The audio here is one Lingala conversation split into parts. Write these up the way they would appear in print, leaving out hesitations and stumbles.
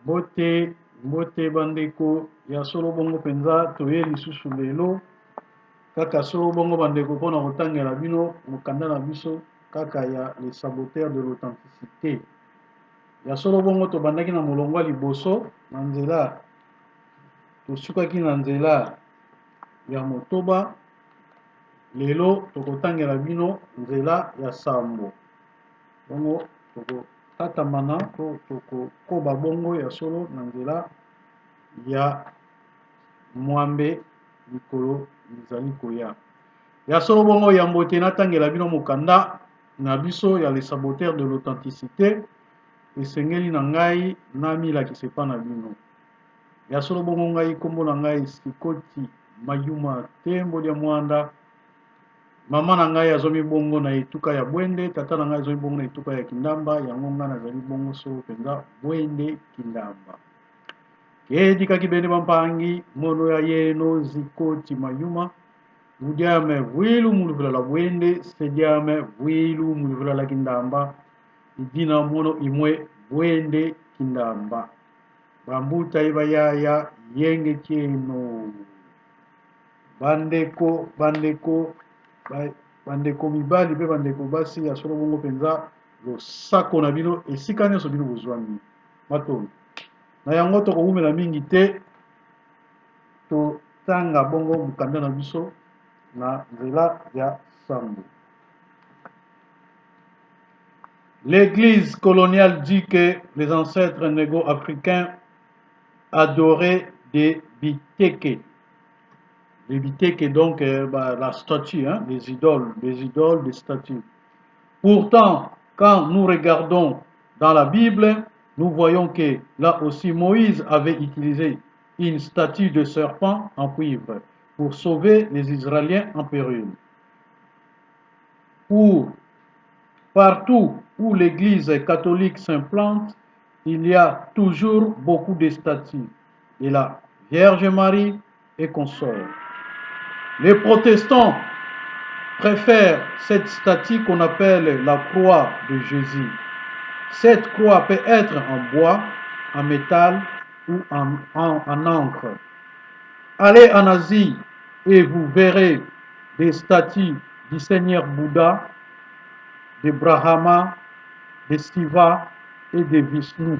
Mbote, mbote bandeko ya solo bongo mpenza toye lisusu lelo kaka solo bongo bandeko mpona kotangela bino mokanda na biso kaka ya les saboteurs de l'authenticité. Ya solo bongo tobandaki na molongo ya liboso na nzela tosukaki na nzela ya motoba lelo tokotangela bino nzela ya sambo bongo tokotatamana to tokokoba bongo ya solo na nzela ya mwambe mikolo mizali koya. Ya solo bongo yambo ete natangela bino mokanda na biso ya les saboteurs de l'authenticité, esengeli na ngai namilakisa epa na bino. Ya solo bongo ngai nkombo na ngai Sikoti Mayuma Tembo lya Mwanda. Mama na ngai azwami bongo na etuka ya Bwende, tata na ngai azwami bongo na etuka ya Kindamba, yango ngai nazali bongo solo mpenza Bwende Kindamba. Kedikaki bene bampangi mono ya yeno Zikoti Mayuma udiame vwilu muluvula la Bwende sediame vwilu muluvula la Kindamba idina mono imwe Bwende Kindamba bambuta ye bayaya yenge kieno bandeko bandeko bandeko mibali mpe bandeko basi ya solo bongo mpenza losako na bino esika nyonso bino bozwami matondo na yango tokowumela mingi te totanga bongo mokanda na biso na nzela ya sambo. L'église coloniale dit que les ancêtres négro-africains adoraient des biteke. Les biteke, donc bah, la statue, hein, des idoles, des idoles, des statues. Pourtant, quand nous regardons dans la Bible, nous voyons que là aussi Moïse avait utilisé une statue de serpent en cuivre pour sauver les Israéliens en péril. Pour partout où l'Église catholique s'implante, il y a toujours beaucoup de statues de la Vierge Marie et consorts. Les protestants préfèrent cette statue qu'on appelle la croix de Jésus. Cette croix peut être en bois, en métal ou en encre. Allez en Asie et vous verrez des statues du Seigneur Bouddha, de Brahma, de Siva et de Vishnu.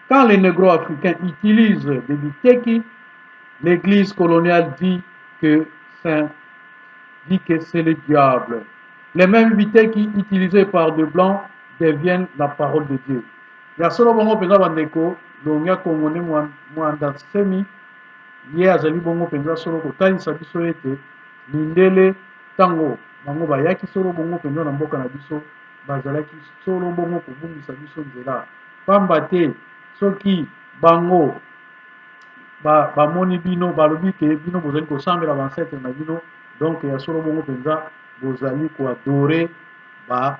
Quand les négro-africains utilisent des biteki, l'église coloniale dit que c'est dit que c'est le diable. Les mêmes biteki utilisés par des blancs deviennent la parole de Dieu. Ya solo bongo mpenza bandeko longia Kongo nde Mwanda Nsemi ye azali bongo mpenza solo kotalisa biso ete mindele ntango bango bayaki solo bongo mpenza na mboka na biso bazalaki solo bongo kobungisa biso nzela pamba te soki bango bamoni bino balobi ke bino bozali kosambela ba ancêtres na bino donc ya solo bongo mpenza bozali koadorer ba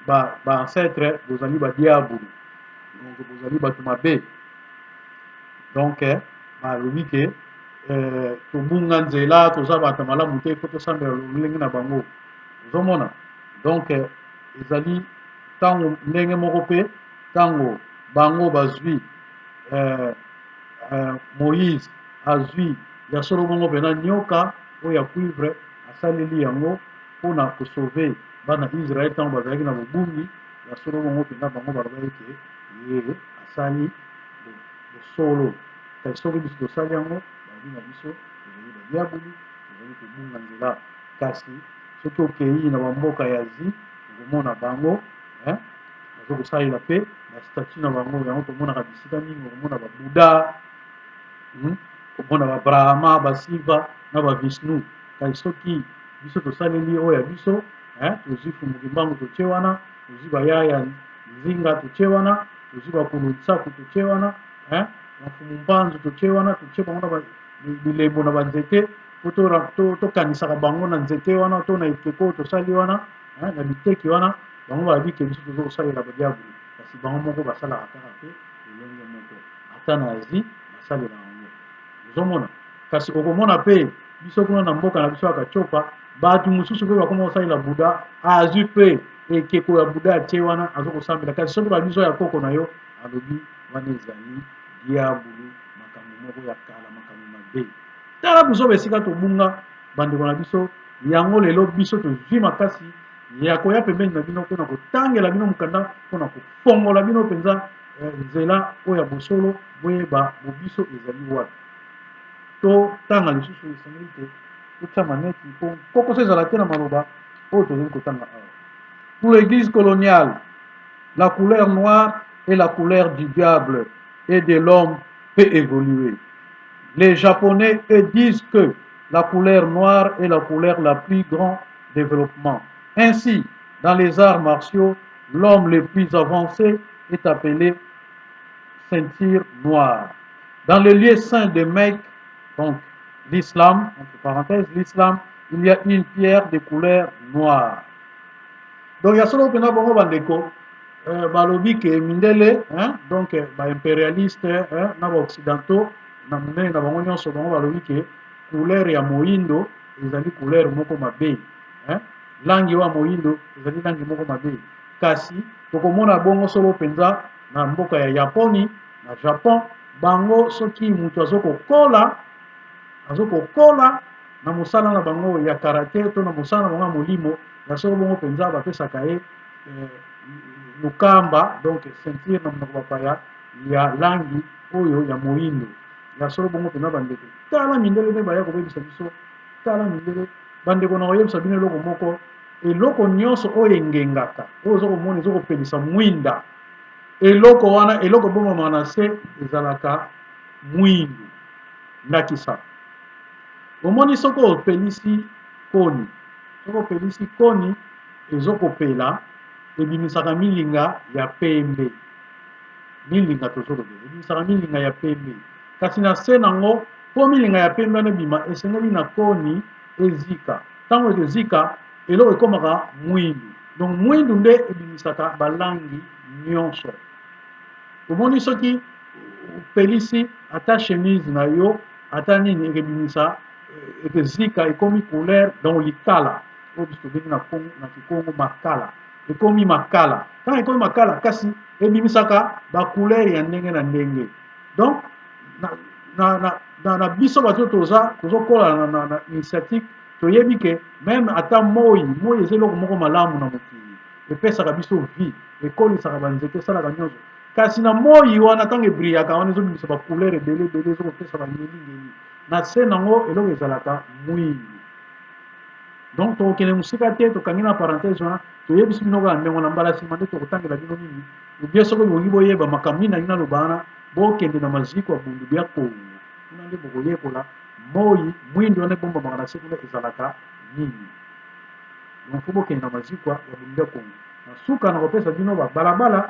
ba ba ancêtres bozali badiabulu donc bozali bato mabe donc balobi ke tobunga nzela toza bato malamu te po tosambela lolenge na bango ozomona donc ezali ntango ndenge moko mpe ntango bango bazwi Moïse azwi ya solo bongo mpena nyoka oyo ya cuivre asaleli yango mpona kosauver bana Israel ntango bazalaki na bobungi ya solo bongo mpenza bango balobaki ke ye asali bosolo kasi soki biso tosali yango balobi na biso tozali badiabulu tozali kobunga nzela kasi soki okei na bamboka ya Asie okomona bango baza kosalela mpe bastatue na bango yango tomonaka bisika mingi okomona babuda komona babrahma basiva na bavishnu kasi soki biso tosaleli oyo ya biso tozwi fumuki mbangu totie wana tozwi bayaya nzinga totie wana tozwi bakulu nsaku totie wana bafumu mpanzu totie wana totie bango na bilembo na banzete po tokanisaka bango na nzete wana to na ekeko tosali wana na biteki wana bango balobi ke biso toza kosalela badiabulu kasi bango moko basalaka kaka mpe lolenge moko ata na Asie basalelaka yango ozomona kasi okomona mpe biso kuna na mboka na biso ya Katiopa bato mosusu mpe bakoma kosalela Buda azwi mpe ekeko ya Buda atie wana aza kosambela kasi soki babiso ya koko na yo Alobi wana ezali diabulu, makambo moko ya kala, makambo mabe. Tala buzoba esika tobunga, bandeko na biso. Yango lelo biso tozwi makasi ya koya pembeni na bino mpo na kotangela bino mokanda, mpo na kofongola bino mpenza nzela oyo ya bosolo, boyeba bobiso ezali wapi. Totanga lisusu, esengeli te totya maneti mpo nkokoso ezala te na maloba oyo tozali kotanga awa. Pour l'Église coloniale, la couleur noire est la couleur du diable et de l'homme peut évoluer. Les Japonais, eux, disent que la couleur noire est la couleur la plus grand développement. Ainsi, dans les arts martiaux, l'homme le plus avancé est appelé ceinture noire. Dans le lieu saint de Mecque, donc l'islam, entre parenthèses, l'islam, il y a une pierre de couleur noire. Donc, ya solo mpenza bongo bandeko, balobi ke mindele, hein, donc baimpérialiste, hein, na baoccidentaux na monene na bango nyonso, bango balobi ke couleur ya moyindo ezali couleur moko mabe, hein? Langi oyo ya moyindo ezali langi moko mabe. Kasi tokomona bongo solo mpenza na mboka ya Yaponi, na Japon, bango soki moto azokokola na mosala na bango ya karate to na mosala na bango ya molimo, ya solo bongo mpenza bapesaka ye lukamba, donc ceinture na monoko bapaya, ya langi oyo ya moyindo. Ya solo bongo mpenza bandeko, tala mindele nde baya kobebisa biso. Tala mindele, bandeko, na koyebisa bino eloko moko: eloko nyonso oyo engengaka, oyo oza komona eza kopelisa mwinda, eloko wana, eloko ebomama na se, ezalaka mwindu. Ndakisa, omoni soki opelisi koni, soki opelisi koni, ezokopela, ebimisaka milinga ya pembe. Milinga tozolobela, ebimisaka milinga ya pembe. Kasi na se nango, mpo milinga ya pembe wana ebima, esengeli na koni ezika. Ntango ekozika, eloko ekomaka mwindu. Donc mwindu nde ebimisaka balangi nyonso. Omoni soki opelisi ata chemise na yo, ata nini, ekebimisa, ekezika, ekomi couleur, donc likala oyo biso tobengi na Kongo, na Kikongo, makala. Ekomi makala. Ntango ekomi makala, kasi ebimisaka bacouleur ya ndenge na ndenge. Donc na biso bato toza tozokola na initiatique, toyebi ke même ata moi, moi eza eloko moko malamu na mokili, epesaka biso vie, ekolisaka banzete, esalaka nyonso. Kasi na moi wana, ntango ebrillaka wana, ezobimisa bacouleur ebele ebele, ezokopesa bangelingeli. Na se nango, eloko ezalaka mwindu. Donc tokokende mosika te, tokangi na parenthèse wana, toyebisi bino kaka ndenge na mbala nsima nde tokotangela bino nini. Ubie soki bolingi boyeba makambo nini nalingi naloba wana, bokende na maziko ya Bundu bya Kongo, kuna nde bokoyekola moi mwindu wana ebombamaka na se kuna ezalaka nini. Donc faut bokende na maziko ya Bundu bya Kongo. Na suka, na kopesa bino babalabala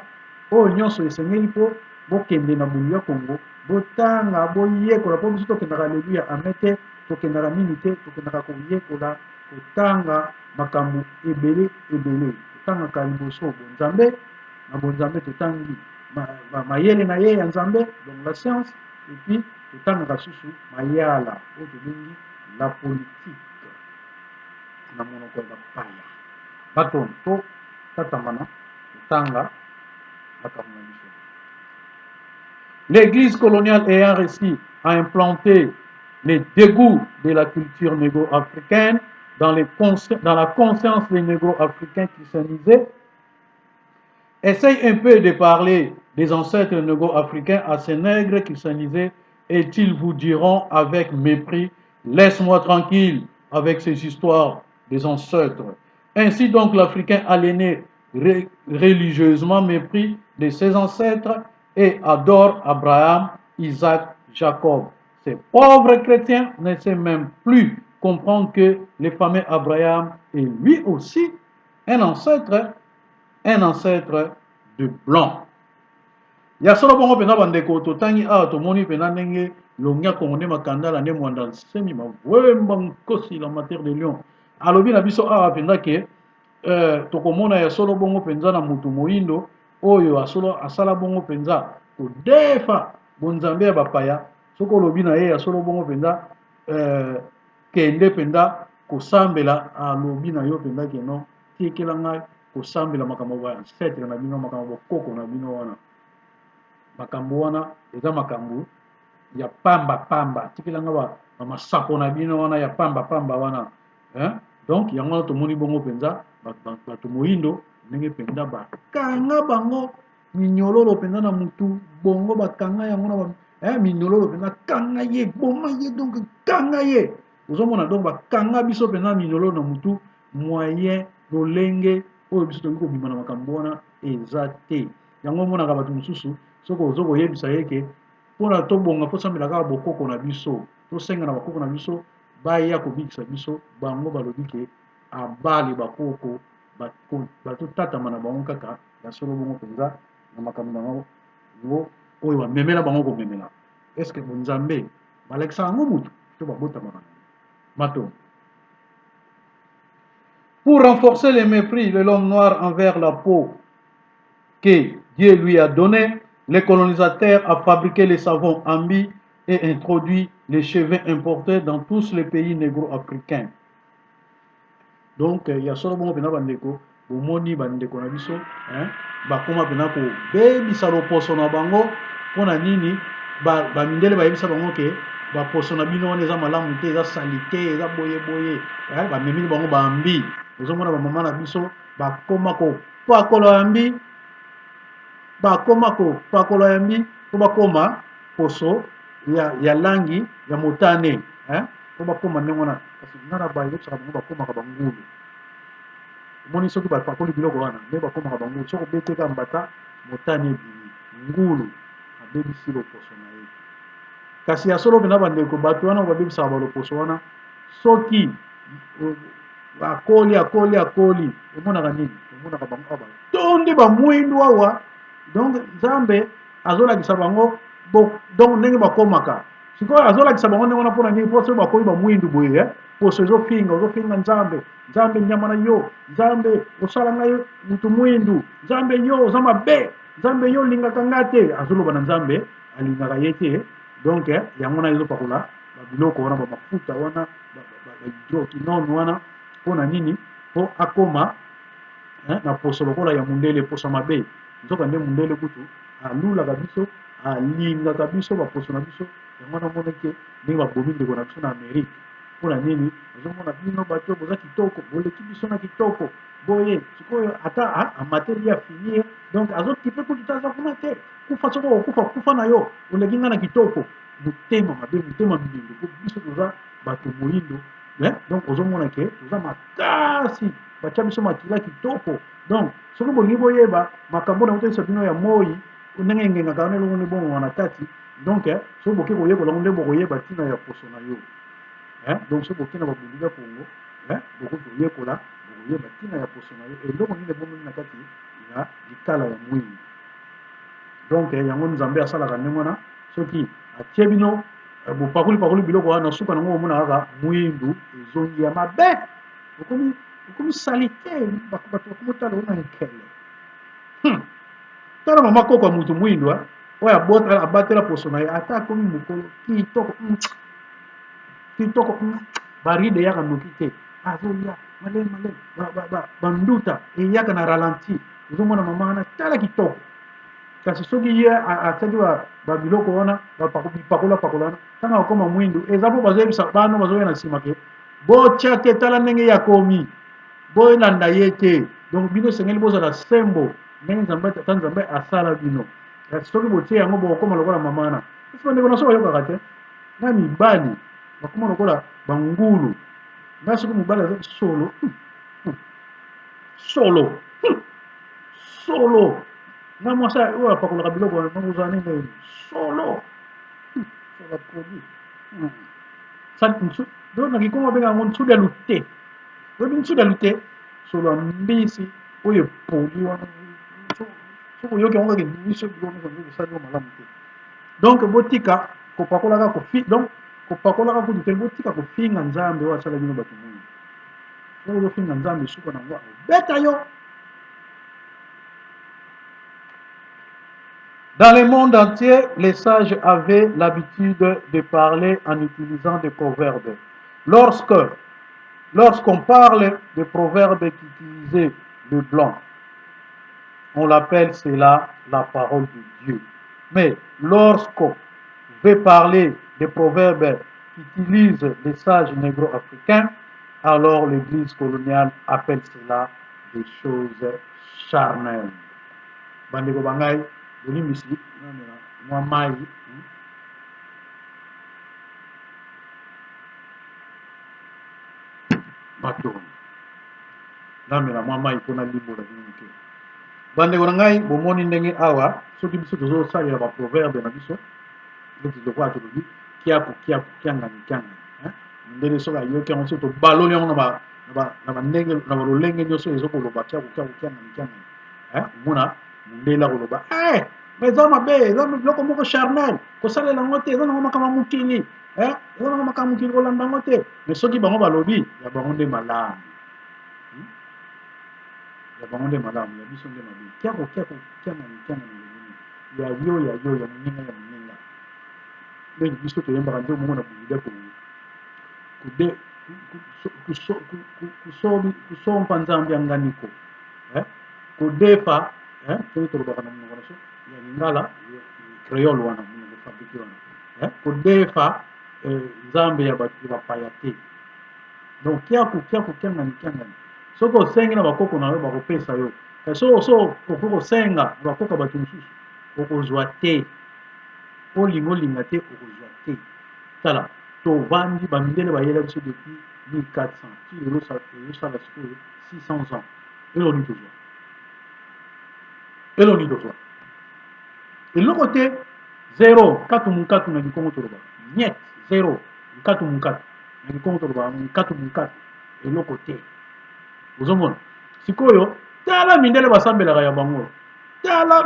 oyo nyonso esengeli mpo bokende na Bundu ya Kongo, botanga, boyekola. Mpo biso tokendaka aleluya ame te, tokendaka nini te, tokendaka koyekola, kotanga makambo ebele ebele. Totangaka liboso bonzambe, na bonzambe totangi mayele na ye ya Nzambe, donc la science, et puis totangaka susu mayala oyo tobengi la politique na monoko ya bapaya. Bato to tatambana kotanga makambo na biso. L'Église coloniale ayant réussi à implanter les dégoûts de la culture négro-africaine dans la conscience des négro-africains christianisés, essaye un peu de parler des ancêtres négro-africains à ces nègres christianisés et ils vous diront avec mépris: «Laisse-moi tranquille avec ces histoires des ancêtres.» Ainsi donc, l'Africain aliéné religieusement mépris de ses ancêtres et adore Abraham, Isaac, Jacob. Ces pauvres chrétiens ne savent même plus comprendre que le fameux Abraham est lui aussi un ancêtre de blanc. Ya solo bongo mpenza bandeko, totangi awa, tomoni mpenza ndenge longi Kongo nde makandala nde Mwanda Nsemi Mavwemba Nkosi, l'amateur de lion, alobi na biso awa mpenza ke tokomona ya solo bongo mpenza na motu moyindo oyo asolo asala bongo mpenza kodefa bonzambe ya bapaya. Soki olobi na ye ya solo bongo mpenza, kende mpenza kosambela, alobi na yo mpenza ke non, tiekela ngai kosambela makambo ba ancêtre na bino, makambo bokoko na bino wana. Makambo wana eza makambo ya pamba pamba, tikela nga ba masapo na bino wana ya pamba pamba wana hein? Donc yango wana tomoni bongo mpenza bato moyindo ndenge mpenza bakanga bango minyololo mpenza na mutu bongo bakanga yango na eh, minyololo mpenza kanga ye boma ye donc kanga ye ozomona donc bakanga biso mpenza minyololo na mutu moyen lolenge oyo biso tokoki kobima na makambo wana eza te. Yango omonaka bato mosusu soki ozo koyebisa ye ke mpona tobonga tosambela kaka bokoko na biso, tosenga na bakoko na biso baya kobikisa biso, bango balobi ke abale bakoko batotatama na bango kaka ya solo bongo mpenza na makambo na bango oyo bamemela bango komemela. Est-ce que bonzambe balakisaka yango motu to babotamaka na matondo? Pour renforcer le mépris de l'homme noir envers la peau que Dieu lui a donnée, le colonisateur a fabriqué les savons Ambi et introduit les cheveux importés dans tous les pays négro-africains. Donc, ya solo bongo pena bandeko, bomoni bandeko na biso, hein, bakoma pena kobebisa loposo na bango mpona nini? Bamindele bayebisa bango ke baposo na bino wana eza malamu te, eza salite, eza boye boye, hein, bamemeli bango bambi. Ozomona bamama na biso bakoma kopakola yambi, bakoma kopakola yambi mpo bakoma poso ya langi ya motane, hein, mpo bakoma ndenge wana. Kasi nga na bayebisaka bango bakomaka bangulu. Omoni soki bapakoli biloko wana nde bakomaka bangulu. Soki obeteka mbata motane ebimi, ngulu abebisi loposo na ye. Kasi ya solo mpenza bandeko, bato wana babebisaka baloposo wana, soki akoli akoli akoli, omonaka nini? Omonaka bango awa batondi bamwindu awa. Donc Nzambe azolakisa bango donc ndenge bakomaka sikoyo, azolakisa bango ndenge wana mpona nini? Mpo soki bakomi bamwindu boye, eh? Poso ezofinga, ozofinga Nzambe, Nzambe nyama na yo, Nzambe osala ngai mutu mwindu, Nzambe yo oza mabe, Nzambe yo olingaka nga te. Azoloba na Nzambe alingaka ye te. Donc yango wana ezopakola babiloko wana, bamafuta wana, bahydroquinone wana, mpona nini? Mpo akoma na poso lokola ya mundele, poso mabe. Nzoka nde mundele kutu alulaka biso, alingaka biso baposo na biso. Yango wana omonaki ndenge babomi ndeko na biso na Amerike. Mpona nini? Ozomona bino bato boza kitoko, boleki biso na kitoko boye. Sikoyo ata amateli ye afini ye, donc azokipe kutu te, aza kuna te. Kufa soki okokufa, kufa na yo, oleki nga na kitoko. Motema mabe, motema mbindo, po biso toza bato moyindo, eh? Donc ozomona ke toza makasi, batia biso makila kitoko. Donc soki bolingi boyeba makambo na kotalisa bino ya moi ndenge engengaka wana, eloko nde bongo na kati. Donc soki boke koyekola yango nde bokoyeba ntina ya poso na yo, eh? Donc soki boke na babundika Kongo, eh? Bokoki koyekola, bokoyeba ntina ya poso na yo, eloko nini ebombami na kati ya likala ya mwindu. Donc yango Nzambe asalaka ndenge wana, soki atie bino bopakoli pakoli biloko wana, suka nango omona kaka mwindu ezongi ya mabe, okomi okomi salite, bato bakomotala ona nkele. Tala mama koko ya mutu mwindu, oyo abota abatela poso na ye ata akomi mokolo, kitoko, kitoko, baride eyaka noki te, azoya malemi malemi, banduta eyaka na ralenti. Ozomona mama wana, tala kitoko. Kasi soki ye atiaki babiloko wana, bipakola pakola wana, ntango akoma mwindu, eza mpo bazoyebisa bana bazoya na nsima ke botya te, tala ndenge ye akomi, bolanda ye te. Donc bino esengeli bozala sembo ndenge Nzambe, Tata Nzambe asala bino. Kasi soki botie yango, bokokoma lokola mama wana. Kasi bandeko na so bayokaka te, na mibali bakoma lokola bangulu. Nga soki mobali aza solo solo solo, nga mwasi oyo apakolaka biloko wana, kozala ndenge solo solo produit. Donc na kikongo babenga yango ntsudu ya lute. Oyebi ntsudu ya lute? Solo ya mbisi oyo epoli wana, soki oyoki yango kaka ebimisi biloko nyonso nzoto, esali yo malamu te. Donc botika kopakolaka kofi, donc kopakolaka kutu te, botika kofinga Nzambe oyo asala bino bato mwindu. Soki ozofinga Nzambe, suka nango akobeta yo. Dans le monde entier, les sages avaient l'habitude de parler en utilisant des proverbes. Lorsqu'on parle de proverbes qu'utilisait le blanc, on l'appelle cela la parole de Dieu. Mais lorsqu'on veut parler des proverbes qu'utilisent les sages négro-africains, alors l'église coloniale appelle cela des choses charnelles. Bandeko ba ngai, bolimbisi, namela mwa mayi. Matondo. Namela mwa mayi mpo nalimbola bino moke. Bandeko na ngai, bomoni ndenge awa soki biso tozosalela ba proverbe na biso neti lokola tolobi kiaku kiaku kiangani kiangani, hein? Mondele soki ayoki yango, soki tobaloli yango na bandenge na balolenge nyonso ezokoloba kiaku kiaku kiangani kiangani, hein? Omona mondele akoloba eh, mais eza mabe, eza biloko moko charnel, kosalela yango te, eza nango makambo ya mokili, eh? Eza nango makambo ya mokili, kolanda yango te. Mais soki bango balobi ya bango nde malamu, Ya bango nde malamu, ya biso nde mabe. Kiako kiako kiangani kiangani elobi nini? Ya yo ya yo, ya moninga ya moninga. Ndenge biso toyembaka nzembo moko na Burundi ko kude kuso kusobi kusompa nzambe ya nganiko, eh? Kodefa, eh? Soki tolobaka na monoko na biso ya lingala créole wana, monoko fabriqué wana, eh? Kodefa eh, nzambe ya bapaya te. Donc kiaku kiaku kiangani kiangani, soki osengi na bakoko na yo bakopesa yo, kasi soki oso okoki kosenga na bakoko ya bato mosusu okozwa te, olinga olinga te okozwa te. Tala, tovandi, bamindele bayela biso depuis 1400 ti lelo, ezosala sikoyo 600 ans. Eloko nini tozwa? Eloko nini tozwa? Eloko te, zero. Nkatu munkatu na kikongo tolobaka niet, zero, nkatu munkatu na kikongo tolobaka nkatu munkatu, eloko te. Ozomona sikoyo, tala mindele basambelaka ya bango, tala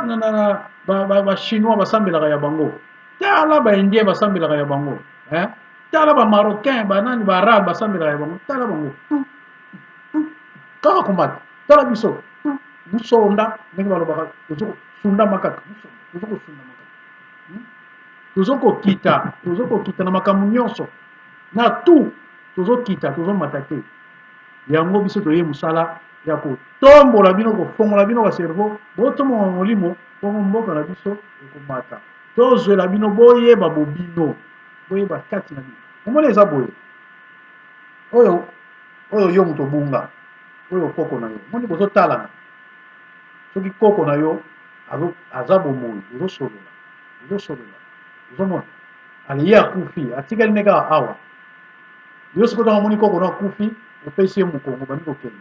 ba chinois basambelaka ya bango, tala baindien basambelaka ya bango, eh? Tala bamarocain, banani, baarabe basambelaka ya bango, tala bango kaka komata. Tala biso musonda, ndenge balobaka, tozokosundama kaka, tozokosundama kaka, tozokokita, tozokokita na makambo nyonso, na tout tozokita, tozomata te. Yango biso toye mosala ya kotombola bino, kofongola bino bacerveau, botombola molimo, bongo mboka na biso ekomata. Tozwela bino, boyeba bobino, boyeba kati na bino. Omoni, eza boye, oyo oyo yo moto obunga, oyo koko na yo, omoni, bozotalana. Soki koko na yo aza bomoi, bozosolola, bozosolola, ozomona. Ale ye akufi, atikali nde kaka awa. Yo sikoyo ntango omoni koko no akufi, opesi ye mokongo, bandi kokende,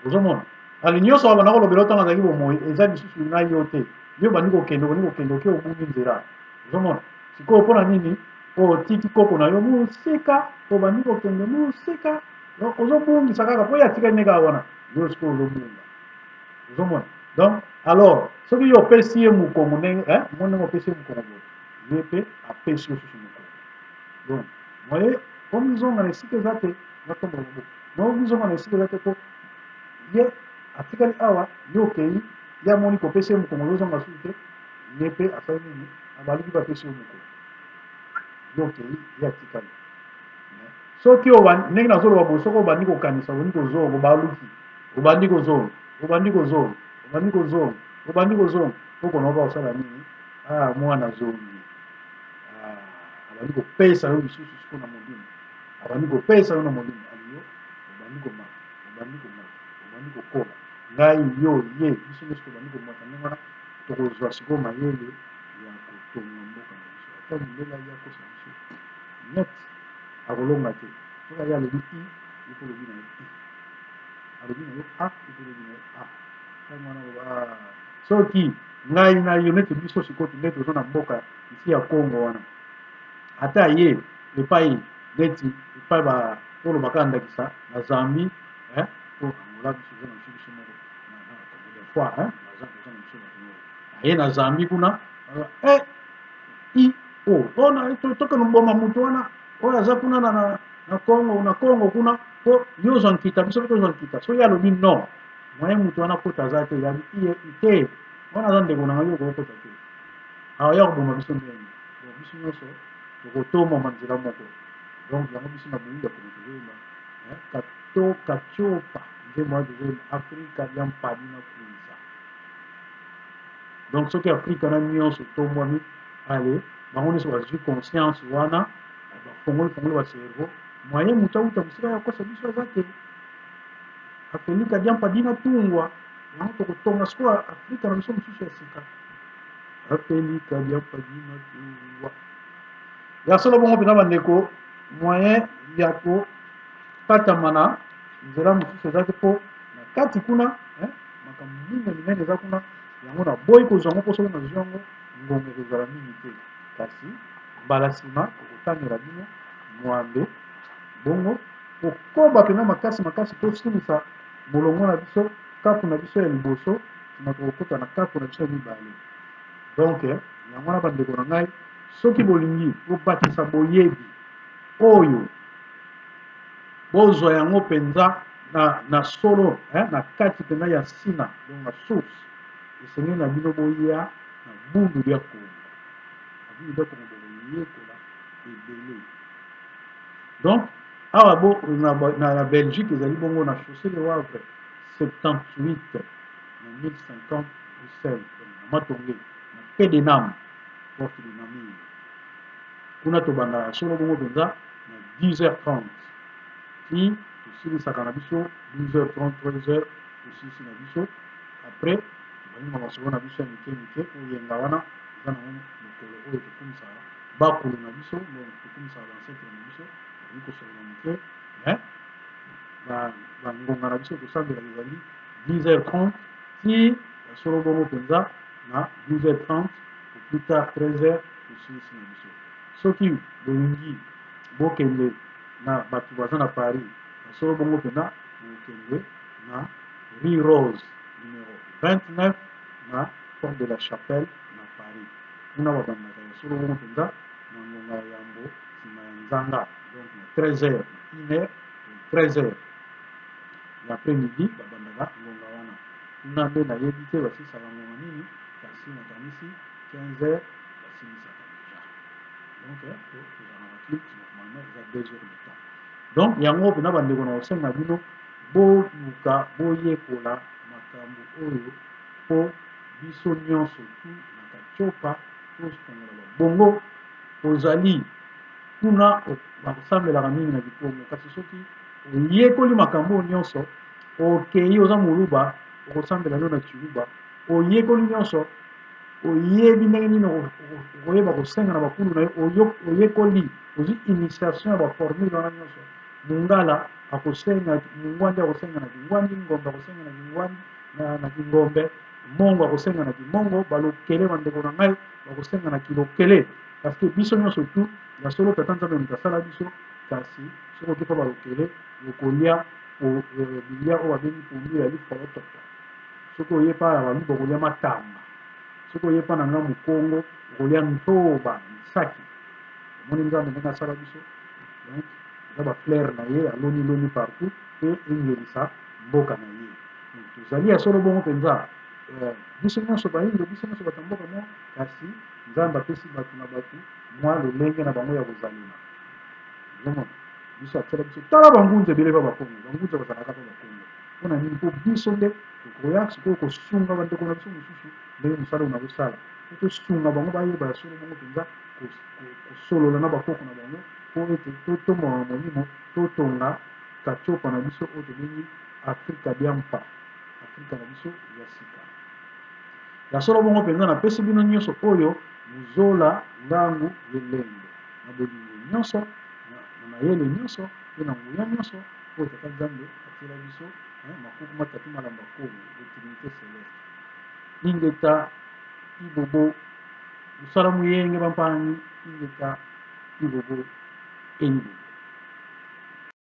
ozomona. Ale nyonso abanda kolobela ntango azalaki bomoi eza lisusu na yo te. Yo bandi kokende, obandi kokende, oke obungi nzela, ozomona. Sikoyo mpona nini otiki koko na yo mosika, obandi kokende mosika, ozobungisa kaka mpo ye atikali nde kaka wana, yo sikoyo ozobunga, ozomona. Donc alors soki yo opesi ye mokongo ndenge mo ndenge opesi ye mokongo boye, ye mpe apesi yo susu mokongo. Donc moye omizonga na esika eza te, natombola maboko, moye omizonga na esika eza te, mpo ye atikali awa, yo okei, ye amoni kopesa ye mokongo, ozozonga susu te, ye mpe asali nini? Abaluki mpe apesi yo mokongo, yo okei, ye atikali. Soki ndenge nazoloba boye, soki obandi kokanisa, obandi kozonga, obaluki, obandi kozonga, obandi kozonga, obandi kozonga, obandi kozonga, koko na oba kosala nini? Ah, mwana azongi. Ah, abandi kopesa yo lisusu sikoyo na molimo, abandi kopesa yo na molimo aliyo, obandi komata, obandi komata, obandi kokola. Ngai, yo, ye, biso nyonso tobandi komata ndenge wana, tokozwa sikoyo mayele ya kotonga mboka na biso. Ata mondele aye akosa biso net, akolonga te. Soki aye alobi i, yo mpo olobi na ye i, alobi na yo a, yo mpo olobi na ye a. Ntango wana oloba soki ngai na yo neti biso sikoyo nde toza na mboka isi ya Kongo wana, ata ye epai neti epai ba tolobaka ndakisa na Zambie, eh, po Angola biso toza na biso biso moko des fois, hein, baza toza na biso bato moko aye na Zambie kuna, eh, i o ona tokende mboma moto wana oyo aza kuna na Congo, na Congo kuna, po yo ozwa nkita, biso mpe tozwa nkita. Soki alobi non, moyen moto wana kota aza te, yabi iye te, wana aza ndeko na ngai, yo okokota te, awa ya koboma biso ndenge. Donc biso nyonso tokotombama nzela moko. Donc yango biso na boyi ya koma tozoyemba kato katiopa, nzembo wana tozoyemba Afrika ya mpadi na kuiza. Donc soki Afrika na nyonso etombwami, ale bango nyonso bazwi conscience wana, bafongoli fongoli ba cerveau, moyen moto awuta mosika ya kokosa biso aza te. Afelika diampa dina tungwa, yango tokotonga sikoyo Afrika na biso mosusu ya sika. Afelika diampa dina tungwa. Ya solo bongo mpenza bandeko, moyen ya kokatama na nzela mosusu eza te mpo na kati kuna makambo mingi ya minene eza kuna. Yango naboyi kozwa yango mpo soki nazwi yango ngonga ekozala mingi te. Kasi mbala nsima tokotangela bino mwambe bongo kokoba mpenza makasi makasi tosilisa molongo na biso, kapu na biso ya liboso, nsima tokokota na kapu na biso ya mibale. Donc yango wana bandeko na ngai, soki bolingi bobakisa boyebi oyo, bozwa yango mpenza na solo, na kati mpenza ya nsina, donc na source, esengeli na bino boya na Bundu dia Kongo. Na Bundu dia Kongo bokoyekola ebele. Donc awa bo na Belgique ezali bongo na chaussée de Wavre 78 na 1050 Bruxelles, donc na Matonge, na Pedenam, porte de Namur. Kuna tobandaka solo bongo mpenza na 10h30 ti tosilisaka na biso 12h30, 13h tosilisi na biso. Après tobandi masolo na biso ya mike mike. Oyenga wana eza nango mokolo oyo tokumisaka bakulu na biso, donc tokumisaka ba ancêtres na biso, tokoki kosolola moke. Mais bangonga na biso tosambelaka ezali 10h30 ti ya solo bongo mpenza na 12h30, au plus tard 13h tosilisi na biso. Soki bolingi bokende na bato baza na Paris, ya solo bongo mpenza bokende na Rue Rose numéro 29 na Porte de la Chapelle na Paris. Kuna babandaka ya solo bongo mpenza na ngonga ya yambo nsima ya nzanga, donc na 13h, na 1h, 13h ya après midi babandaka ngonga wana. Kuna nde nayebi te basilisaka ngonga nini, kasi nakanisi 15h basilisaka déjà. Donc tozala na culte normalement eza 2 heures de temps. Donc yango mpena bandeko na kosenga bino boluka boyekola makambo oyo, mpo biso nyonso tu na katiopa tofongola babongo. Ozali kuna bakosambelaka mingi na kikongo, kasi soki oyekoli makambo oyo nyonso, okei oza moluba, okosambela ndo na tshiluba. Oyekoli nyonso, oyebi ndenge nini okoyeba kosenga na bakulu na yo. Oyekoli, ozwi initiation ya ba formule wana nyonso. Mungala akosenga mungwandi, akosenga na kingwandi, ngombe akosenga na kingwandi, na kingombe, mongo akosenga na kimongo, balokele bandeko na ngai bakosenga na kilokele. Parce que biso nyonso tu ya solo tata Nzambe moto asala biso. Kasi soki oki mpo balokele, okolia bilia oyo babengi pondu ya lifolototo. Soki oye pa ya baluba, okolia matamba. Soki oye pa na nga mokongo, okolia ntoba nsaki. Omoni Nzambe ndenge asala biso. Donc eza ba fleurs na ye aloni loni partout mpe engelisa mboka na ye. Tozali ya solo bongo mpenza biso nyonso bayindo, biso nyonso bato ya mboka moko, kasi Nzambe apesi bato na bato mwa lolenge na bango ya kozalela. Ozomona biso atiala biso, tala bangunza ebele pa bakongo, bangunza bazalaka pa bakongo. Mpona nini? Mpo biso nde tokoya sikoyo kosunga bandeko na biso mosusu ndenge mosala oyo nazosala, po tosunga bango bayeba ya solo bongo mpenza kosolola na bakoko na bango, mpo ete totombama molimo, totonga katiopa na biso oyo tobengi Afrika diampa, Afrika na biso ya sika. Ya solo bongo mpenza napesi bino nyonso oyo mozola ngangu lelendo na bolingo nyonso, na mayele nyonso mpe na nguya nyonso oyo tata Nzambe atiela biso makuku matatu malamba kongo, le trinité céleste. Ingeta ibobo mosala muyenge bampangi, ingeta ibobo eibobo.